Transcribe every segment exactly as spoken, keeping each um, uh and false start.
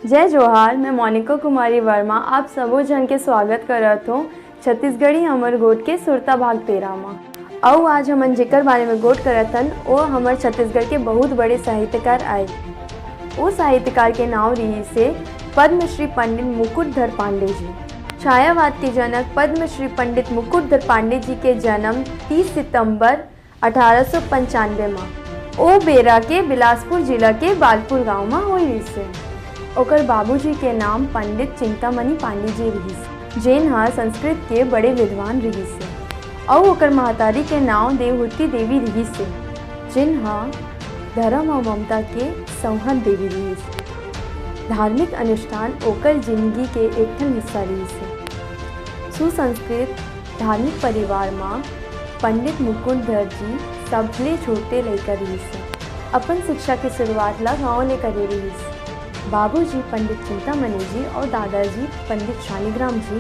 जय जोहार, मैं मोनिका कुमारी वर्मा आप सबो झन के स्वागत करत हों छत्तीसगढ़ी हमर गोठ के सुरता भाग तेरह म। अउ आज हमन जेकर बारे में गोठ करत हन, वो हमर छत्तीसगढ़ के बहुत बड़े साहित्यकार आए। वो साहित्यकार के नाम रिहिस हे पद्मश्री पंडित मुकुटधर पांडे जी। छायावाद के जनक पद्मश्री पंडित मुकुटधर पांडे जी के जन्म तीस सितंबर अठारह सौ पंचानवे म ओ बेरा के बिलासपुर जिला के बालपुर गांव म होय रिहिस हे। ओकर बाबूजी के नाम पंडित चिंतामणि पांडे जी रिहिस, जेन ह संस्कृत के बड़े विद्वान रिहिस हे, अउ ओकर महतारी के नाम देवहूति देवी रिहिस हे, जेन ह धर्म अउ ममता के सौंहत देवी रिहिस हे। धार्मिक अनुष्ठान ओकर जिनगी के एक ठन हिस्सा रिहिस हे। सुसंस्कृत धार्मिक परिवार म पंडित मुकुटधर जी सबले छोटे लइका रिहिस हे। अपन शिक्षा के शुरुआत ल गांव ले करे रिहिस। बाबूजी पंडित चिंतामणि जी अउ दादाजी पंडित शालिग्राम जी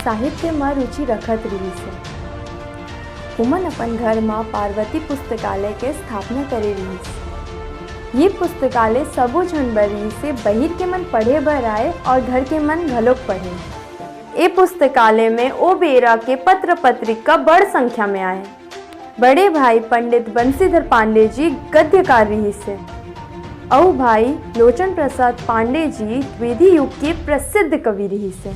साहित्य म रुचि रखत रिहिस हे। उमन अपन घर म पार्वती पुस्तकालय के स्थापना करे रिहिस। ये पुस्तकालय सबो झन बर रिहिस हे, बहिर के मन पढ़े बर आए अउ घर के मन घलोक पढ़े। ए पुस्तकालय में ओ बेरा के पत्र पत्रिका बड़ संख्या में आए। बड़े भाई पंडित बंसीधर पांडे जी गद्यकार रिहिस हे, अउ भाई लोचन प्रसाद पांडे जी द्विवेदी युग के प्रसिद्ध कवि रिहिस हे।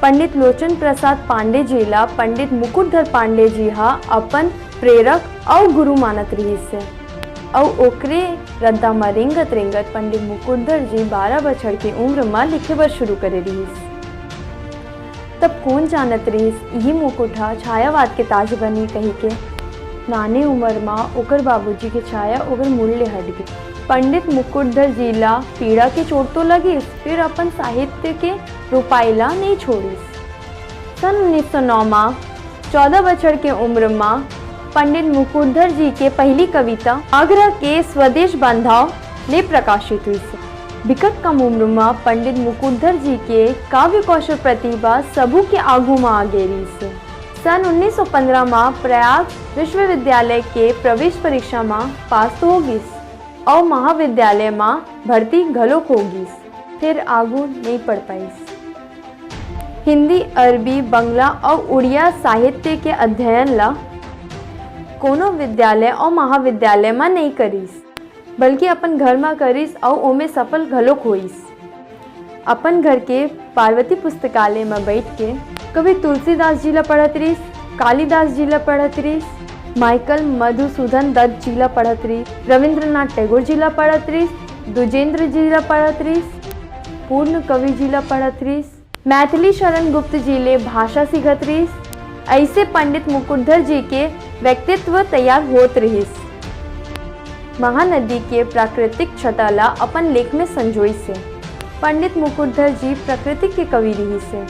पंडित लोचन प्रसाद पांडे जी ला पंडित मुकुटधर पांडे जी हा अपन प्रेरक अउ गुरु मानत रिहिस हे, अउ ओकरे रद्दा म रेंगत रेंगत पंडित मुकुटधर जी बारह बछर के उम्र म लिखे बर शुरू करे रिहिस। तब कोन जानत रिहिस, इही मुकुट ह छायावाद के ताज बनही कहिके। नाने उमर म ओकर बाबूजी के छाया ओकर मुड़ ले हट गे। पंडित मुकुटधर जी ला पीड़ा के चोट तो लगिस, फेर अपन साहित्य के रोपाई ला नइ छोड़िस। सन उन्नीस सौ नौ म चौदह बछर के उम्र म पंडित मुकुटधर जी के पहिली कविता आगरा के स्वदेश बांधव ले प्रकाशित हुई। बिकट कम उम्र म पंडित मुकुटधर जी के काव्य कौशल प्रतिभा सबू के आगू म आ गे रिहिस। सन उन्नीस सौ पंद्रह म प्रयाग विश्वविद्यालय के प्रवेश परीक्षा म पास तो हो गिस अउ महाविद्यालय म भर्ती घलोक हो गिस, फेर आगू नइ पढ़ पाइस। हिंदी, अरबी, बंगला अउ उड़िया साहित्य के अध्ययन ला कोनो विद्यालय अउ महाविद्यालय म नइ करिस, बल्कि अपन घर म करिस अउ ओमे सफल घलोक होइस। अपन घर के पार्वती पुस्तकालय म बइठ के कवि तुलसीदास जी ला पढ़त रिहिस, कालिदास जी ला पढ़त रिहिस, माइकल मधुसूदन दत्त जी ला पढ़त रिहिस, रविंद्रनाथ टैगोर जी ला पढ़त रिहिस, दुजेंद्र जी ला पढ़त रिहिस, पूर्ण कवि जी ला पढ़त रिहिस, मैथिली शरण गुप्त जी ले भाषा सीखत रिहिस। अइसे पंडित मुकुटधर जी के व्यक्तित्व तैयार होत रिहिस। महानदी के प्राकृतिक छटा ला अपन लेख में संजोइस हे। पंडित मुकुटधर जी प्रकृति के कवि रिहिस हे।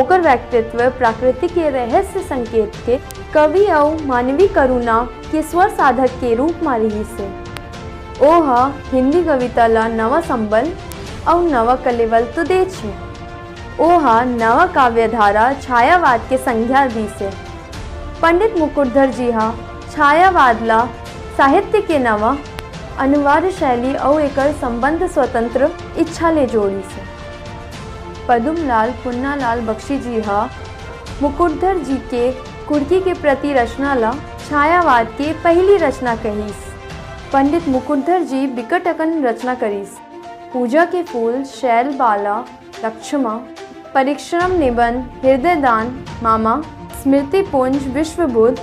ओकर व्यक्तित्व प्रकृति के रहस्य संकेत के कवि अउ मानवी करुणा के स्वर साधक के रूप म रिहिस हे। ओ ह हिंदी कविता ला नवा संबल अउ नवा कलेवल तो देच हे, ओ ह नवा काव्यधारा छायावाद के संज्ञा दीस हे। पंडित मुकुटधर जी ह छायावाद ला साहित्य के नवा अनुवाद शैली अउ एकर संबंध स्वतंत्र इच्छा ले जोड़िस हे। पदुमलाल पुन्नालाल बख्शी जी ह मुकुटधर जी के कुर्की के प्रति रचना ला छायावाद के पहिली रचना कहिस। पंडित मुकुटधर जी बिकट अकन रचना करिस। पूजा के फूल, शैल बाला, लक्ष्मा, परिश्रम निबंध, हृदय दान, मामा, स्मृति पुंज, विश्वबोध,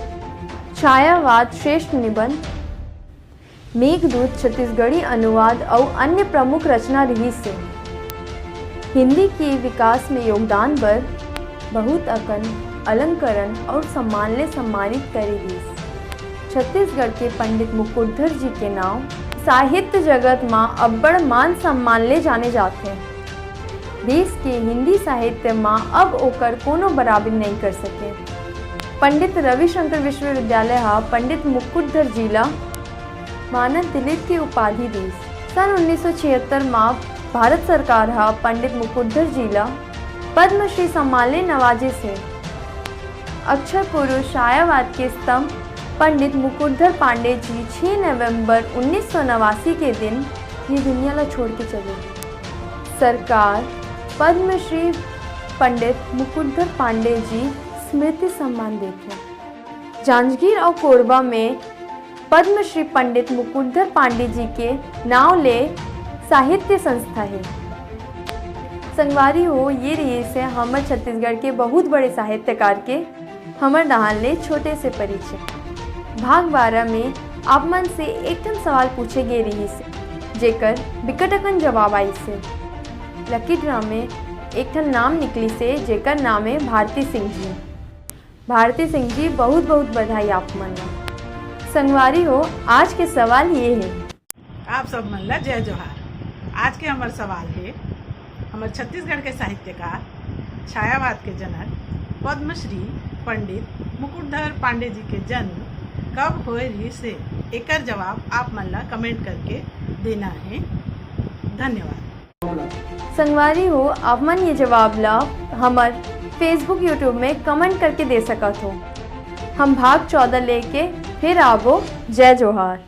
छायावाद, श्रेष्ठ निबंध, मेघदूत, छत्तीसगढ़ी अनुवाद अउ अन्य प्रमुख रचना रिहिस हे। हिंदी के विकास में योगदान बर बहुत अकन अलंकरण अउ सम्मान ले सम्मानित करे गिस। छत्तीसगढ़ के पंडित मुकुटधर जी के नांव साहित्य जगत म अब्बड़ मान सम्मान ले जाने जाथे। देश के हिंदी साहित्य म अब ओकर कोनो बराबरी नइ कर सके। पंडित रविशंकर विश्वविद्यालय ह पंडित मुकुटधर जी ल मानद दिलीप के उपाधि दीस। सन उन्नीस सौ छिहत्तर म भारत सरकार ह पंडित मुकुटधर जी ल पद्मश्री सम्मान ले नवाजिस हे। अक्षर पुरुष छायावाद के स्तंभ पंडित मुकुटधर पांडे जी छह नवंबर उन्नीस सौ नवासी के दिन ये दुनिया ल छोड़ के चले गे। सरकार पद्मश्री पंडित मुकुटधर पांडे जी स्मृति सम्मान देथे। जांजगीर अउ कोरबा में पद्मश्री पंडित मुकुटधर पांडे जी के नांव ले साहित्य संस्था हे। संगवारी हो, ये रिहिस हे हमर छत्तीसगढ़ के बहुत बड़े साहित्यकार के हमर डहान ले छोटे से परिचय। भाग बारह में आप मन से एक ठन सवाल पूछे गे रिहिस हे, जेकर बिकट अकन जवाब आइस हे। लकी ड्रॉ में एक ठन नाम निकलिस हे, जेकर नाम हे भारती सिंह जी। भारती सिंह जी, बहुत बहुत बधाई आप मन ला। संगवारी हो, आज के सवाल ये हे। आप सब मन ला जय जोहार। आज के हमर सवाल हे, हमर छत्तीसगढ़ के साहित्यकार, छायावाद के जनक, पद्मश्री पंडित मुकुटधर पांडे जी के जन्म कब होए रिहिस हे? एकर जवाब आप मन ला कमेंट करके देना हे। धन्यवाद। संगवारी हो, आप मन ये जवाब ला हमर Facebook, YouTube में कमेंट करके दे सकत हो। हम भाग चौदह लेके फिर आबो। जय जोहार।